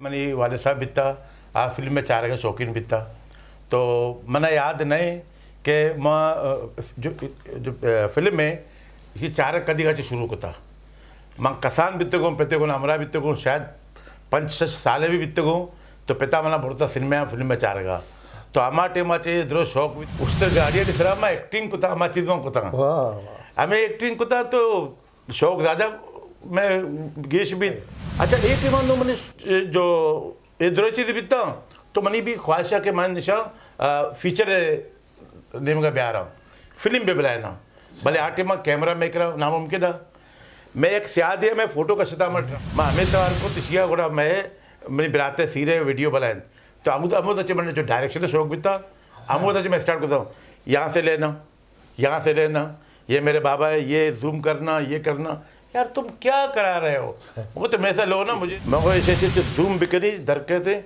منی والد صاحب بیتا، آ فلم ءِ چارگ ءِ شوقین بیتا۔ تو منا یاد نہ کہ ما، ا، جو، جو، ا، فلم ءِ اسی چارگ کدی کا چہ شروع کتا۔ من کسان بیتگوں، پتے گوں ہمراہ بیتگوں، شاید پنچ شش سالے بھی بیتگوں، تو پتا منا برتا سینما ءَ فلم ءِ چارگا۔ تو ہما ٹائم ءَ چہ درو شوق بیت۔ اشتر گاڑی ءِ سرا ما ایکٹنگ کتا، ہما چیز من کتا۔ واہ، واہ۔ ہمیں ایکٹنگ کتا تو شوق زیادہ میں گیش بیت۔ اچھا، اے ٹائم ءَ نوں منی جو اے درو چیز بیتا، تو منی بھی خواہش ہے کہ من نشا، آ، فیچر نیمگا بیاراں، فلم بہ بلائیناں۔ بلے آ ٹائم ءَ کیمرہ میکر ءَ ناممکن ءَ۔ میں یک سیادے ءَ میں فوٹو کشتا، من، من ہمے توار کو تشیا گڑا میں منی براتے سیرے ویڈیو بلائینت۔ تو ہمود، ہمود چہ من جو ڈائریکشن ءِ شوق بیتا، ہمود چہ میں اسٹارٹ کرتا ہوں، یہاں سے لینا، یہاں سے لینا، یہ میرے بابا ہے، یہ زوم کرنا، یہ کرنا۔ یار تم کیا کرا رہے ہو؟ وہ تو میں سے لو نا مجھے۔ میں کو ایسے ایسے زوم بکنی در کیسے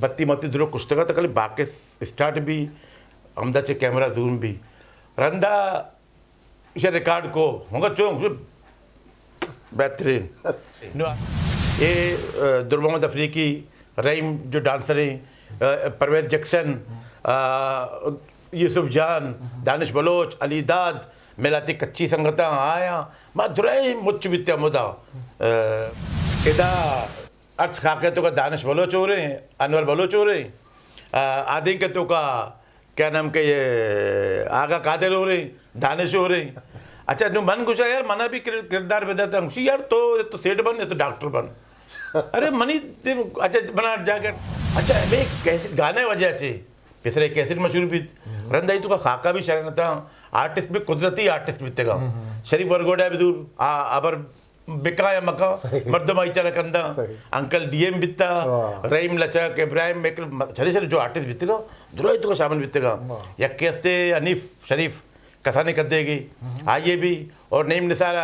بتی متی درو کشتگا تک باقی اسٹارٹ بھی، ہمدا چہ کیمرہ زوم بھی۔ رندا ایشاں ریکارڈ کو، مگا چون؟ بہترین۔ نو، اے، آ، در محمد افریقی، رحیم جو ڈانسر ہیں، آ، پرویز جیکسن، آ، یوسف جان، دانش بلوچ، علی داد، میلاتی کچی سنگتاں آیاں، ما درائیں مچ بیتے ہمودا۔ آ، ادا ارچ خاکے تو کا دانش بلوچ ہو رہے ہیں، انور بلوچ ہو رہے ہیں، آ، آدینک تو کا کیا نام کہ یہ آغا قادر ہو رہے، دانش ہو رہے۔ اچھا، نو من گوشا یار، منا بھی کر-، کردار بدے۔ تو گوشی یار تو، تو سیٹ بن یا تو ڈاکٹر بن۔ ارے منی تے-، اچھا، بنا جا کر۔ اچھا، میں کیسے گانے وجہ چے، پیسرے کیسٹ مشہور بیت۔ رندا ای تو کا خاکہ بھی شرنتا، آرٹسٹ بھی قدرتی آرٹسٹ بیتگا۔ شریف ورگوڑا بھی دور، آ، ابر بکاں یا مکاں، صحیح۔ مردم آئی چارہ کنداں۔ صحیح۔ انکل ڈی ایم بیتا، واہ۔ رحیم لچک، ابراہیم میکل، م-، شرے شرے جو آرٹسٹ بیتگا، درائیں تو شامل بیتگا۔ واہ۔ یکے استے حنیف شریف، کسانے کدے گی، آئیے بھی، اور نعیم نثار،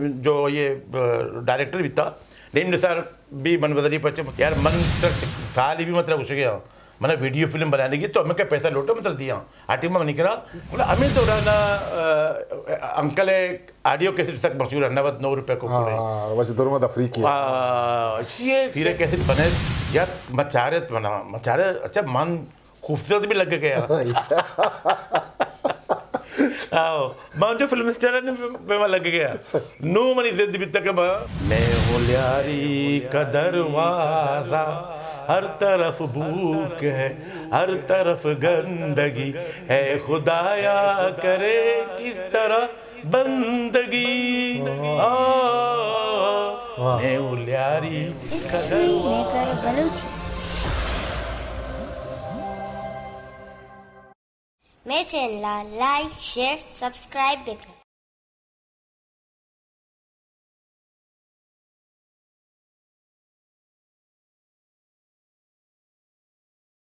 جو یہ، آ، ڈائریکٹر بیتا، نعیم نثار بھی من بدلی پچے، یار من تک سال بھی مطلب گوشگیا۔ منا ویڈیو فلم بنانے کی تو ہمیں کیا پیسہ لوٹو، مطلب دیا۔ آ ٹیم منی کرا، مطلب ہمیں دوران، آ، انکل ہے، آڈیو کیسٹ سک مشہور ہے، نود نو روپے کو پڑے۔ ہاں، ویسے درمد افریقی ہے۔ آ، یہ سیرے کیسٹ بنے، یار مچارت بنا، مچارت، اچھا من خوبصورت بھی لگ گیا۔ آؤ، من جو فلم اسٹار نے پہ لگ گیا۔ نو منی ضد بیتا کہ با-، میں ہوں لیاری کا دروازہ، ہر طرف بھوک ہے، ہر طرف گندگی ہے، خدایا کرے کس طرح بندگی۔ آ، واہ۔ میں ہوں لیاری کا ہسٹری دروازہ۔ میکر بلوچی۔ مئے چینل ءَ لائک، شیئر، سبسکرائب بکن۔